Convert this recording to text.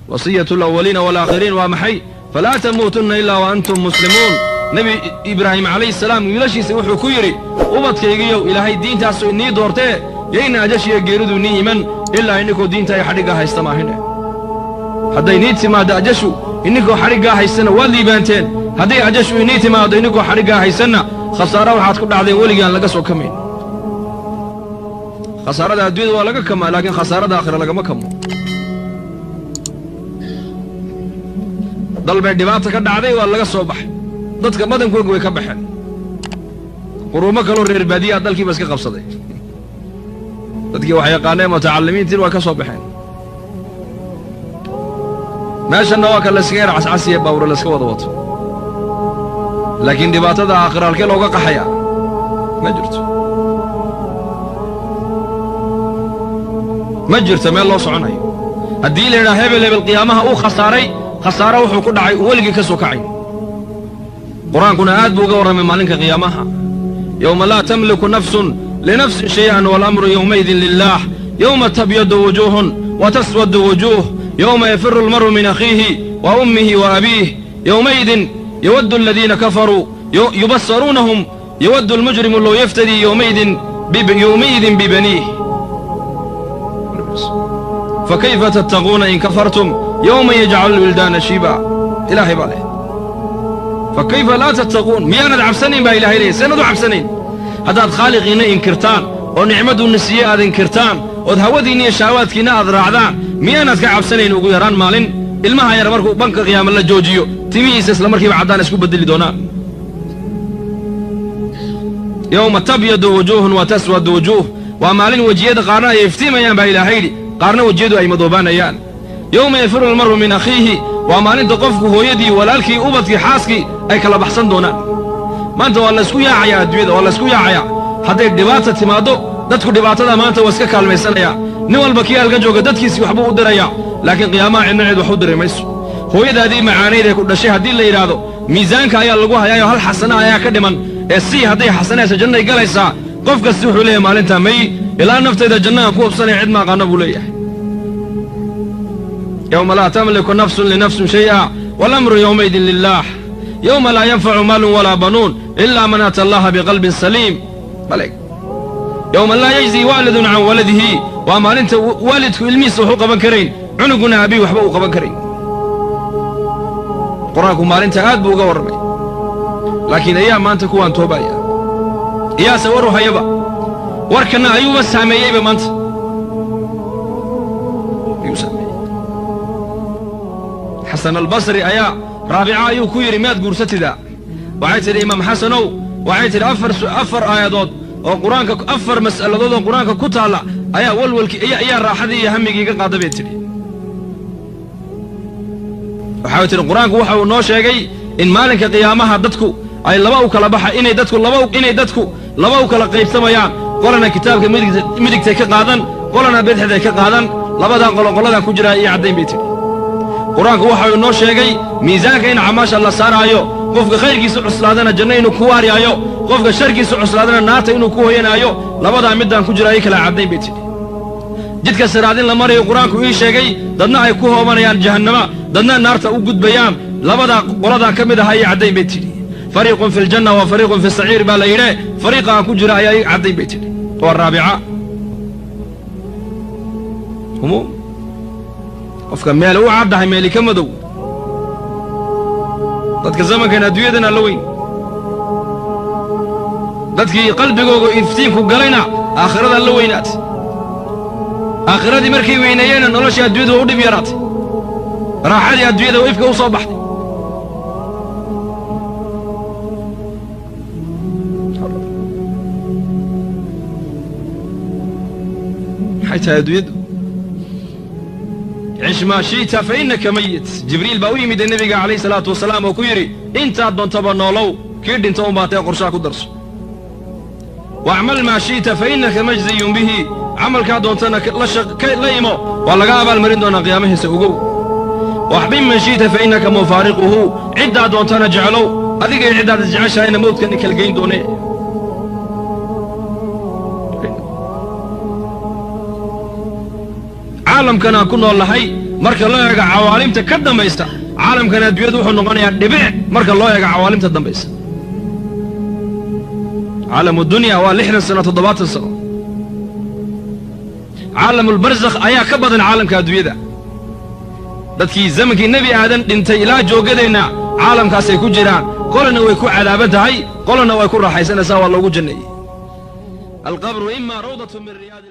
Wasiyatu alawaliina waalaakhiriin waa maxay? Falaa tamuutunna ilaa wa antum muslimuun. Nebi Ibraahim calayhi salaam wiilashiisa wuxuu ku yidhi, ubadkaygiyow, Ilaahay diintaasu inii doortee, yayna ajashiyo geeridu nii iman ilaa inninkoo diinta ay xadhiggaa haysta maahine. Hadday nii timaaddo ajashu inninkoo xadhiggaa haystana, waad liibaanteen. Hadday ajashu inii timaaddo inninkoo xadhiggaa haysanna, khasaara waxaad ku dhacdeen weligaan laga soo kamayn. Khasaarada adduunyada waa laga kamaa, laakiin khasaarada aakhira lagama kamo. Dal bay dhibaata ka dhacday, waa laga soo baxay, dadka badankooga way ka baxeen. Quruumo kaloo reer baadiyaha dalkiiba iska qabsaday. Dadkii wax yaqaaneen, mutacallimiintiin, waa ka soo baxeen. Meeshanna waa ka layskaga yar cascasiya, baawure layska wada wato, laakiin dhibaatada aakhira halkee looga qaxayaa? Ma jirto, ma jirto meel loo soconayo. Haddii la yidhaha hebel hebel qiyaamaha uu khasaaray, khasaaro wuxuu ku dhacay uu weligii ka soo kacay. Qur-aankuna aad buu uga warramay maalinka qiyaamaha: yowma laa tamliku nafsun linafsin shay'an waalamru yowmaidin lilah, yowma tabyadu wujuuhun wa taswadu wujuuh, yowma yafiru almar'u min akhiihi wa ummihi wa abiih, yowmaidin yawaddu aladiina kafaruu yubasaruunahum, yawaddu almujrimu low yaftadii yowmaidin bibaniih, fakayfa tattaquuna in kafartum yowman yajcalu lwildaana shiiba. Ilaahay baa leh, fakayfa laa tattaquun? Miyaanad cabsanayn baa Ilahay leeyahy. Seenad u cabsanayn haddaad khaaliqiinna inkirtaan oo nicmadduuna siiye aad inkirtaan, ood hawadiinna iyo shaawaadkiinna aad raacdaan? Miyaanaad ka cabsanayn ugu yaraan maalin ilmaha yar markuu banka qiyaama la joojiyo, timihiisa isla markiiba caddaan isku beddeli doonaan? Yowma tabyadu wujuuhun wa taswadu wujuuh, waa maalin wejiyada qaarna ay iftiimayaan baa Ilaahay yidhi, qaarna wejiyadu ay madoobaanayaan. Yowma yafiru almar'u min akhiihi, waa maalinta qofku hooyadii, walaalkii, ubadkii, xaaskii ay kala baxsan doonaan. Maanta waa laysku yaacayaa adduunyada, waa laysku yaacayaa. Hadday dhibaata timaaddo, dadku dhibaatada maanta waa iska kaalmaysanayaa. Nin walba kii halkan jooga dadkiisii waxbuu u dirayaa, laakiin qiyaamaha cidna cid wax u diri mayso. Hooyadaadii macaanayd ee ku dhashay haddii la yidhaahdo miisaanka ayaa lagu hayaayo, hal xasana ayaa ka dhiman ee sii, hadday xasanaysa jannay galaysaa, qof kasti wuxuu leeyahay, maalintaa may, ilaa naftayda jannahan ku hubsanaya, cid ma aqaano buu leeyahay. Yowma laa tamliku nafsun linafsin shay'a walamru yowmaidin lilah, yowma laa yanfacu maalun walaa banuun ilaa man ata allaha biqalbin saliim. Baleg, yowma laa yajzi waalidun can waladihi, waa maalinta waalidku ilmihiisa wax u qaban karayn, cunuguna abihi waxba uu qaban karayn. Qur-aanku maalinta aad buu uga warramay, laakiin ayaa maanta kuwaan toobaya? Iyaase waru hayaba? Warkanna ayuuba saameeyeyba maanta, ayuu saameeyey. Xasan Albasri ayaa Raabica ayuu ku yidhi, miyaad guursatidaa? Waxay tidhi, Imaam Xasanow, waxay tidhi, afar aayadood oo Qur-aanka, afar mas'aladood oo Qur-aanka ku taalla ayaa walwalkii ayaa raaxadii iyo hammigii iga qaada, bay tidhi. Waxay tidhi, Qur-aanku waxa uu noo sheegay in maalinka qiyaamaha dadku ay laba u kala baxa, inay dadku laba u kala qaybsamayaan: qolana kitaabka midigtay ka qaadan, qolana bidixday ka qaadan. Labadan qolo qoladan ku jiraa iyo caddayn, bay tidhi. Qur-aanku waxa uu noo sheegay miisaanka in camaasha la saaraayo, qofka khayrkiisa cuslaadana janno inuu ku waariyaayo, qofka sharkiisa cuslaadana naarta inuu ku hoyanaayo. Labadaa middaan ku jira ii kala caddayn, bay tidhi. Jidka siraad in la marayo Qur-aanku ii sheegay, dadna ay ku hoobanayaan jahannama, dadna naarta u gudbayaan. Labadaa qoladan ka mid ahaa ii caddayn, bay tidhi. Fariiqun fi ljanna wa fariiqun fi saciir baa la yidhe, fariiqa aan ku jira ayaa ii caddayn, bay tidhi. Waa Raabica. Humuum qofka meel u caddahay, meeli ka madow. Dadka zamankan adduunyadana la weyn, dadkii qalbigooga iftiinku galayna aakhiradaa la weynaatay. Aakhiradii markay weyneeyeenna, noloshii adduunyadu waa u dhib yaraatay, raaxadii adduunyada waa ifka u soo baxday. Maxay tahay adduunyaddu? Cish maa shi'ta fa innaka mayit. Jibriil baa u yimid nebiga calayhi salaatu wasalaam oo ku yidhi, intaad doontaba noolow, kii dhinto unbaa tee, qorshaha ku darso. Wacmal maa shi'ta fa innaka majziyun bihi, camalkaa doontana la imo, waa laga abaalmarin doonaa qiyaamahiisa, ogow. Waxbin man shi'ta fa innaka mufaariquhu, ciddaa doontana jeclow, adigay ciddaad isjeceshahayna mawdkani kala geyn doonee. Caalamkan aan ku nool nahay Marka loo eego cawaalimta ka dambaysa, caalamkan adduunyadu wuxuu noqonayaa dhibic marka loo eego cawaalimta dambaysa. Caalamu dunya waa 60 sano, 70 sano. Caalamulbarzakh ayaa ka badan caalamka adduunyada. Dadkii zamankii Nebi Aadan dhintay ilaa joogadeenna caalamkaasay ku jiraan. Qolana way ku cadaaban tahay, qolana way ku raaxaysanaysaa, waa loogu janneeyey. Alqabru ima rawdatu min riyaadi.